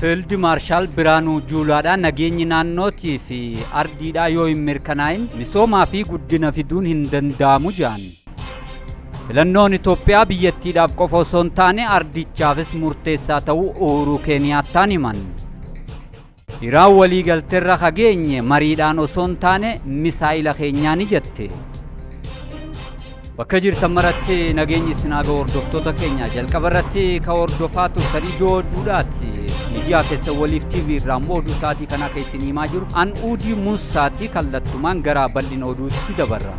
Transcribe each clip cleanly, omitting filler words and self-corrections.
Fiild Maarshaal Biraanuu Juulaadhaa nageenyi naannootii fi ardiidhaa yoo hin mirkanaa'in misoomaa fi guddina fiduun hin danda'amu jedhan. Filannoon Itoophiyaa biyyattiidhaaf qofa osoo hin taane ardichaafis murteessaa ta'uu Uhuruu Keeniyaattaan himan. Iraan waliigalteerra hageenye mariidhaan osoo hin taane misaa'ila keenyaani jette. Bakka jirtan maratti nageenyi isin haa ga'u hordoftoota keenya jalqaba irratti ka hordofaa turtan ijoo oduudhaati. Miidiyaa keessan waliif TV irraa immoo oduu sa'aatii kanaa kan isin himaa jiru an Uudii Muussaatii kallattumaan gara bal'ina oduutti dabarra.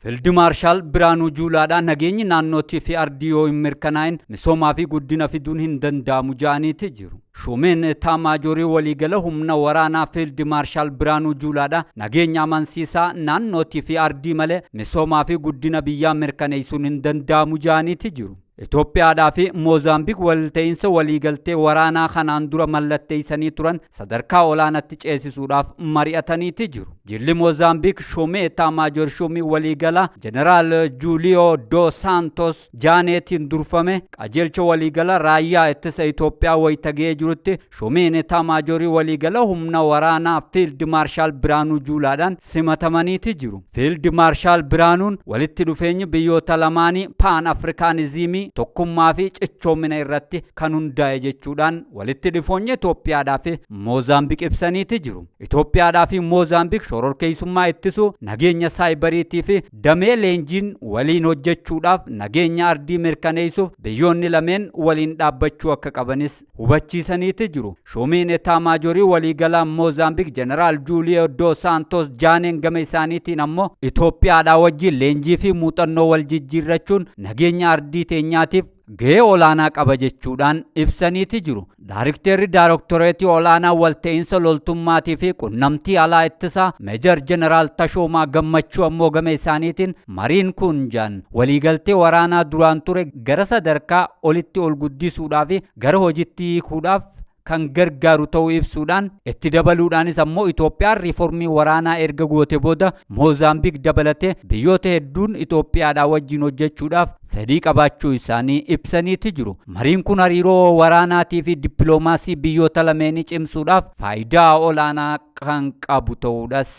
Fiild Maarshaal Biraanuu Juulaadhaa nageenyi naannootii fi ardii yoo hin mirkanaa'in misoomaa fi guddina fiduun hin danda'amu ja'aniiti jiru. Shuumiin Itaamaajorii waliigala humna waraanaa Fiild Maarshaal Biraanuu Juulaadhaa nageenya amansiisaa naannootii fi ardii malee misoomaa fi guddina biyyaa mirkaneessuun hin danda'amu ja'aniiti jiru. Itoophiyaadhaa fi Moozaambiik walta'iinsa waliigaltee waraanaa kanaan dura mallatteessanii turan sadarkaa olaanaatti ceesisuudhaaf mari'ataniiti jiru. Jilli Moozaambiik Shuumii Itaamaajoor Shuumii waliigalaa Jeneraal Juuliyoo Doo Saantos Jaaneetiin durfame qajeelcha waliigala raayyaa ittisa Itoophiyaa wayita ga'ee jirutti Shuumiin Itaamaajorii waliigala humna waraanaa Fiild Maarshaal Biraanuu Juulaadhaan simatamaniiti jiru. Fiild Maarshaal Biraanuun walitti dhufeenyi biyyoota lamaanii Paan Afrikaanizimii tokkummaa fi cichoomina irratti kan hundaa'e jechuudhaan walitti dhufeenya Itoophiyaadhaa fi Moozaambiik ibsaniiti jiru. Itoophiyaadhaa fi Moozaambiik shororkeessummaa ittisuu, nageenya saayibariitii fi damee leenjiin waliin hojjechuudhaaf nageenya ardii mirkaneessuuf biyyoonni lameen waliin dhaabbachuu akka qabanis hubachiisaniiti jiru. Shuumiin Itaamaajorii waliigalaa Moozaambiik Jeneraal Juuliyoo Doo Saantos Jaaneen gama isaaniitiin ammoo Itoophiyaadhaa wajjin leenjii fi muuxannoo wal jijjiirrachuun nageenya ardii teenyaatiif gahee olaanaa qaba jechuudhaan ibsaniiti jiru. Daarikteerri Daaroktoreetii olaanaa walta'iinsa loltummaatii fi qunnamtii alaa ittisaa Meejar Jeneraal Tashoomaa Gammachuu ammoo gama isaaniitiin mariin kun jaan waliigaltee waraanaa duraan ture gara sadarkaa olitti ol guddisuudhaa fi gara hojiitti hiikuudhaaf kan gargaaru ta'uu ibsuudhaan itti dabaluudhaanis ammoo Itoophiyaan riiformii waraanaa erga goote booda Moozaambiik dabalatee biyyoota hedduun Itoophiyaadhaa wajjin hojjechuudhaaf fedhii qabaachuu isaanii ibsaniiti jiru. Mariin kun hariiroo waraanaatii fi dippiloomaasii biyyoota lameenii cimsuudhaaf faayidaa olaanaa kan qabu ta'uudhas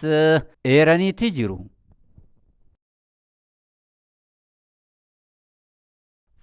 eeraniiti jiru.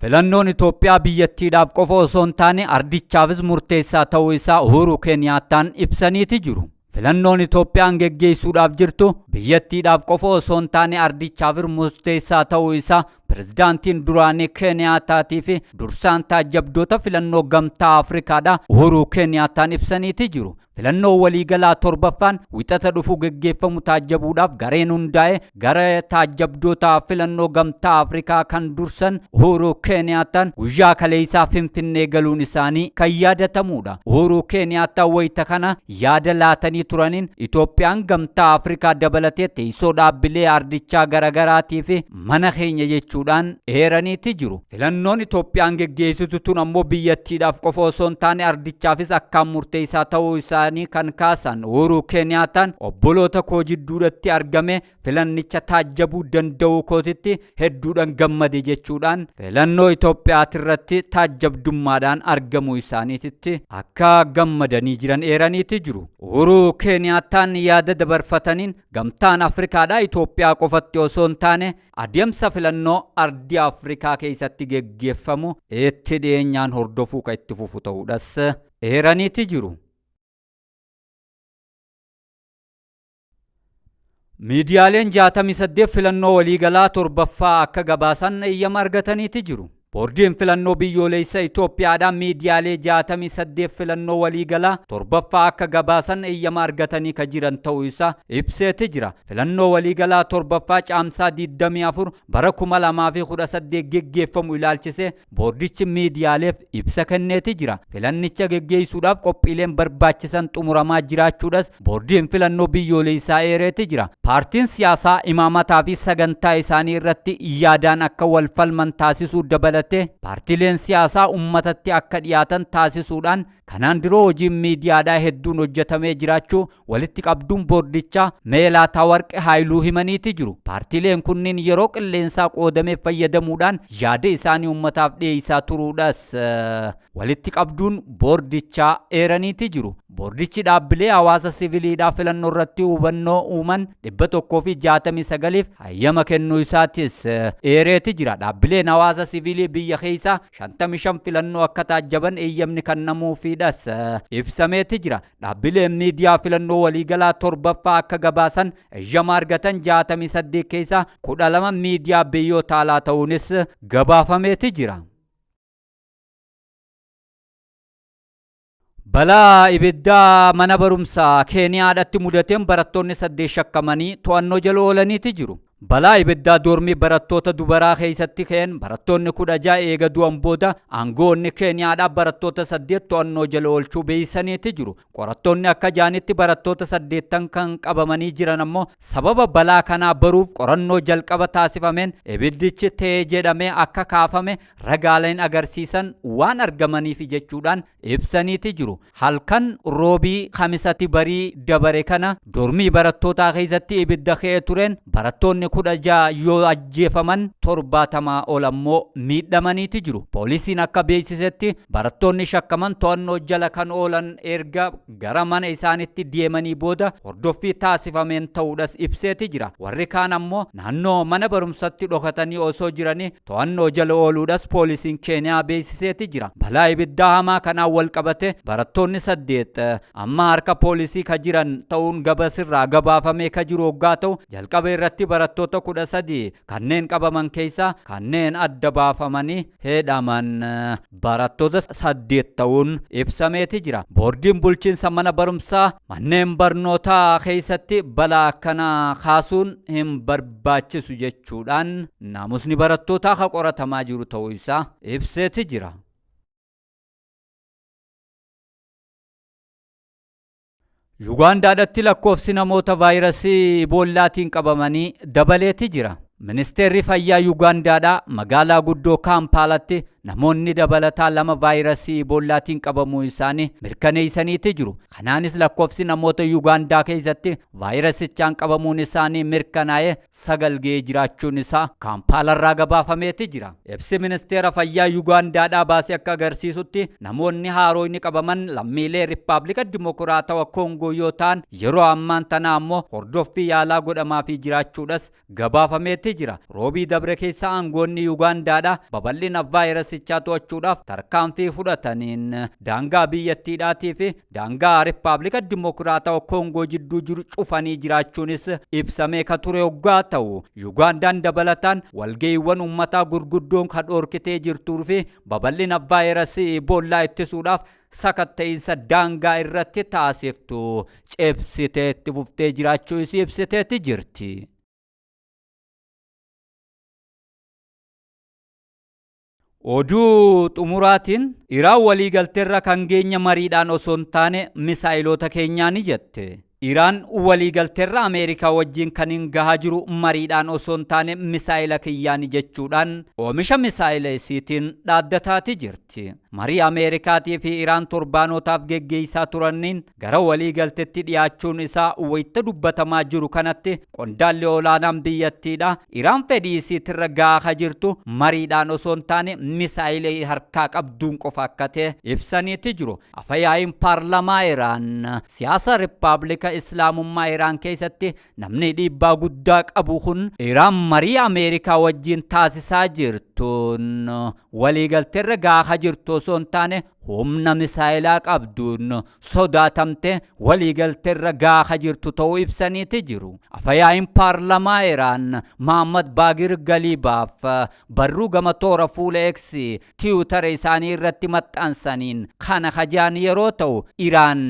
Filannoon Itoophiyaa biyyattiidhaaf qofa osoo hin taane ardichaafis murteessaa ta'uu isaa Uhuru Keeniyaattaan ibsaniiti jiru. Filannoon Itoophiyaan geggeessuudhaaf jirtu biyyattiidhaaf qofa osoo hin taane ardichaafis murteessaa ta'uu isaa pirezidaantiin duraanii Keeniyaataatii fi dursaan taajjabdoota filannoo gamtaa Afrikaadhaa Uhuru Keeniyaattaan ibsaniiti jiru. Filannoo waliigalaa torbaffaan wixata dhufu geggeeffamu taajjabuudhaaf gareen hundaa'e gara taajjabdoota filannoo gamtaa Afrikaa kan dursan Uhuru Keeniyaattaan guyyaa kaleessaa Finfinnee galuun isaanii kan yaadatamudha. Uhuru Keeniyaattaan wayita kana yaada laatanii turaniin Itoophiyaan gamtaa Afrikaa dabalatee teessoo dhaabbilee ardichaa garaagaraatii fi mana keenya jechuudhaan eeraniiti jiru. Filannoon Itoophiyaan geggeessitu tun ammoo biyyattiidhaaf qofa osoo hin taane ardichaafis akkaan murteessaa ta'uu isaanii kan kaasan Uhuru Keeniyaattaan obboloota koo jidduudhatti argame filannicha taajjabuu danda'uu kootitti hedduudhaan gammade jechuudhaan filannoo Itoophiyaatirratti taajjabdummaadhaan argamuu isaaniititti akka gammadanii jiran eeraniiti jiru. Uhuru Keeniyaattaan yaada dabarfataniin gamtaan Afrikaadhaa Itoophiyaa qofatti osoo hin taane adeemsa filannoo ardii Afrikaa keessatti geggeeffamu itti dhiyeenyaan hordofuu kan itti fufu ta'uudhas eeraniiti jiru. Miidiyaaleen 68 filannoo waliigalaa torbaffaa akka gabaasan eeyyama argataniiti jiru. Boordiin filannoo biyyoolessa Itoophiyaadhaan miidiyaalee 68 filannoo waliigalaa torbaffaa akka gabaasan eeyyama argatanii kan jiran ta'uu isaa ibseeti jira. Filannoo waliigalaa torbaffaa caamsaa 24 bara 2018 geggeeffamu ilaalchisee boordichi miidiyaaleef ibsa kenneeti jira. Filannicha geggeessuudhaaf qophiileen barbaachisan xumuramaa jiraachuudhas boordiin filannoo biyyoolessaa eereeti jira. Paartiin siyaasaa imaamataa fi sagantaa isaanii irratti yaadaan akka wal falman taasisuu dabalatee dabalatee paartiileen siyaasaa uummatatti akka dhiyaatan taasisuudhaan kanaan dura hojiin miidiyaadhaa hedduun hojjetamee jiraachuu walitti qabduun boordichaa Meelaataa Warqee Haayiluu himaniiti jiru. Paartiileen kunniin yeroo qilleensaa qoodamee fayyadamuudhaan yaada isaanii uummataaf dhiyeessaa turuudhas walitti qabduun boordichaa eeraniiti jiru. Boordichi dhaabbilee hawaasa siviiliidhaa filannoo irratti hubannoo uuman 169f hayyama kennuu isaatis eereeti jira. Dhaabbileen hawaasa siviilii biyya keessaa 55 filannoo akka taajjaban eeyyamni kennamuufiidhas ibsameeti jira. Dhaabbileen miidiyaa filannoo waliigalaa torbaffaa akka gabaasan eeyyama argatan 68 keessaa 12 miidiyaa biyyoota alaa ta'uunis gabaafameeti jira. Balaa ibiddaa mana barumsaa Keeniyaadhaatti mudateen barattoonni 8 shakkamanii to'annoo jala oolaniiti jiru. Balaa ibiddaa doormii barattoota dubaraa keessatti ka'een barattoonni 16 eega du'an booda aangoonni Keeniyaadhaa barattoota 8 to'annoo jala oolchuu beeksisaniiti jiru. Qorattoonni akka jaanitti barattoota 8 kan qabamanii jiran ammoo sababa balaa kanaa baruuf qorannoo jalqaba taasifameen ibiddichi ta'ee jedhamee akka kaafame ragaaleen agarsiisan waan argamaniif jechuudhaan ibsaniiti jiru. Halkan roobii Khamisatti barii dabare kana doormii barattootaa keessatti ibidda ka'ee tureen barattoonni 16 yoo ajjeefaman 70 ol ammoo miidhamaniiti jiru. Poolisiin akka beeksisetti barattoonni shakkaman to'annoo jala kan oolan erga gara mana isaanitti deemanii booda hordoffii taasifameen ta'uudhas ibseeti jira. Warri kaan ammoo naannoo mana barumsatti dhokatanii osoo jiranii to'annoo jala ooluudhas poolisiin Keeniyaa beeksiseeti jira. Balaa ibiddaa hamaa kanaan wal qabate barattoonni 8 amma harka poolisii ka jiran ta'uun gabasirraa gabaafamee ka jiru hoggaa ta'u jalqaba irratti barattoota 13 kanneen qabaman keessaa kanneen adda baafamanii hidhaman barattoota 8 ta'uun ibsameeti jira. Boordiin bulchiinsa mana barumsaa manneen barnootaa keessatti balaa akkanaa kaasuun hin barbaachisu jechuudhaan naamusni barattootaa ka qoratamaa jiru ta'uu isaa ibseeti jira. Yugaandaadhaatti lakkoofsi namoota vaayirasii Iboolaatiin qabamanii dabaleeti jira. Ministeerri fayyaa Yugaandaadhaa magaalaa guddoo Kaampaalatti namoonni dabalataa 2 vaayirasii Iboolaatiin qabamuu isaanii mirkaneessaniiti jiru. Kanaanis lakkoofsi namoota Yugaandaa keessatti vaayirasichaan qabamuun isaanii mirkanaa'ee 9 ga'ee jiraachuun isaa Kaampaalarraa gabaafameeti jira. Ibsi ministeera fayyaa Yugaandaadhaa baasee akka agarsiisutti namoonni haaroonni qabaman lammiilee Rippaabilika Dimokiraatawaa Koongoo yoo ta'an yeroo ammaan tana ammoo hordoffii yaalaa godhamaafii jiraachuudhas gabaafameeti jira. Roobii dabre keessa aangoonni Yugaandaadhaa babal'ina vaayirasichaa to'achuudhaaf tarkaanfii fudhataniin daangaa biyyattiidhaatii fi daangaa Rippaabilika Dimokiraatawaa Koongoo jidduu jiru cufanii jiraachuunis ibsamee ka ture hoggaa ta'u Yugaandaan dabalataan walga'iiwwan uummataa gurguddoon ka dhoorkitee jirtuu fi babal'ina vaayirasii Iboolaa ittisuudhaaf sakatta'iinsa daangaa irratti taasiftu cimsitee itti fuftee jiraachuu isii ibsiteetti jirti. Oduu xumuraatiin Iraan waliigalteerra kan geenya mariidhaan osoo hin taane misaa'iloota keenyaani jette. Iraan waliigalteerra Ameerikaa wajjin kan hin gahaa jiru mariidhaan osoo hin taane misaa'ila kiyyaani jechuudhaan oomisha misaa'ila isiitiin dhaaddataati jirti. Marii Ameerikaatii fi Iraan torbaanotaaf geggeessaa turaniin gara waliigalteetti dhiyaachuun isaa wayita dubbatamaa jiru kanatti qondaalli olaanaan biyyattiidha. Iraan fedhii isiitirra gahaa jirtu mariidhaan osoo hin taane misaa'ila harkaa qabduun qofa akka ta'e ibsaniiti jiru. Afayaa'iin paarlamaa Iraan siyaasa Rippaabilika Islaamummaa Iraan keessatti namni dhiibbaa guddaa qabu kun Iraan marii Ameerikaa wajjin taasisaa jirtuun waliigalteerra gahaa jirtu osoo hin taane humna misaa'ilaa qabduun sodaatamte waliigalteerra gahaa jirtu ta'uu ibsaniiti jiru. Afayaa'iin paarlamaa Iraan Mahammad Baagir Galiibaaf barruu gama toora fuula X Tiwutara isaanii irratti maxxansaniin kana hajaan yeroo ta'u Iraan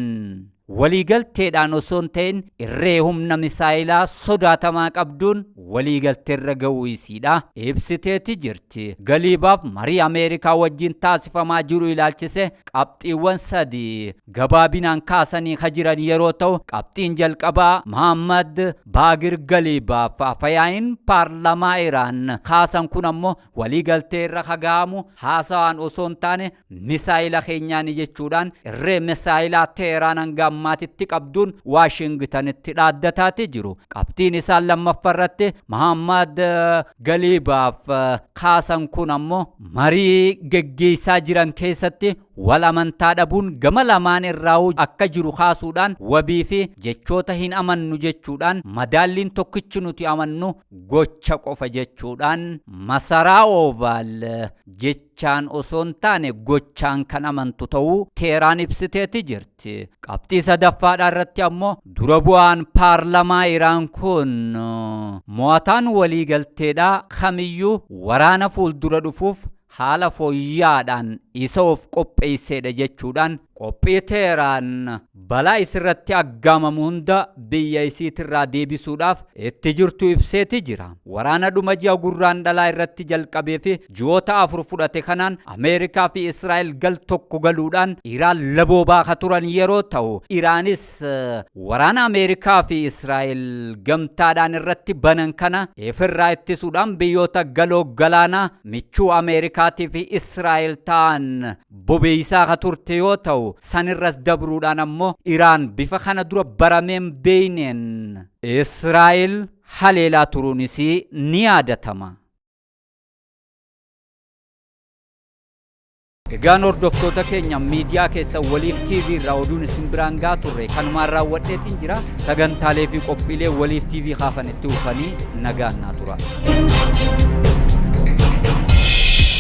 Waliigalteedhaan osoo hin ta'in irree humna misaayilaa sodaatamaa qabduun waliigalteerra ga'uu isiidha ibsiteeti jirti. Galiibaaf marii Ameerikaa wajjin taasifamaa jiru ilaalchise qabxiiwwan sadii gabaabinaan kaasanii ka jiran yeroo ta'u, qabxiin jalqabaa Muhammad Baagir Galiibaaf afayaa'iin paarlamaa Iraan kaasan kun ammoo waliigalteerra ka ga'amu haasawaan osoo hin taane misaayila keenyaani jechuudhaan irree misaayilaa Teheraan hanga ammaatitti qabduun Waashingtanitti dhaaddataati jiru. Qabxiin isaan lammaffaarratti Muhammad Galiibaaf kaasan kun ammoo marii geggeessaa jiran keessatti wal amantaa dhabuun gama lamaan irraa akka jiru kaasuudhaan, wabii fi jechoota hin amannu jechuudhaan, madaalliin tokkichi nuti amannu gocha qofa jechuudhaan, masaraa Oovaal jechaan osoo hin taane gochaan kan amantu ta'uu Teheraan ibsiteeti jirti. Qabxii sadaffaadhaa irratti ammoo dura bu'aan paarlamaa Iraan kun mo'ataan waliigalteedhaa kamiyyuu waraana fuuldura dhufuuf haala fooyya'aadhaan isa of qopheesseedha jechuudhaan, qophii Teheraan balaa isirratti aggaamamu hunda biyya isiitirraa deebisuudhaaf itti jirtu ibseeti jira. Waraana dhuma ji'a Gurraandhalaa irratti jalqabee fi ji'oota 4 fudhate kanaan Ameerikaa fi Israa'el gal tokko galuudhaan Iraan laboobaa ka turan yeroo ta'u, Iraanis waraana Ameerikaa fi Israa'el gamtaadhaan irratti banan kana ifirraa ittisuudhaan biyyoota galoo galaanaa michuu Ameerikaatii fi Israa'el ta'an bobeessaa ka turte yoo ta'u, sanirras dabruudhaan ammoo Iraan bifa kana dura barameen beeyneen Israa'el haleelaa turuunis ni yaadatama. Egaan hordoftoota keenya, miidiyaa keessa Waliif TV irraa oduun isin biraan gaa turre kanumaan raawwadheetiin jira. Sagantaalee fi qophiilee Waliif TV kaafan itti dhufanii nagaan naa tura.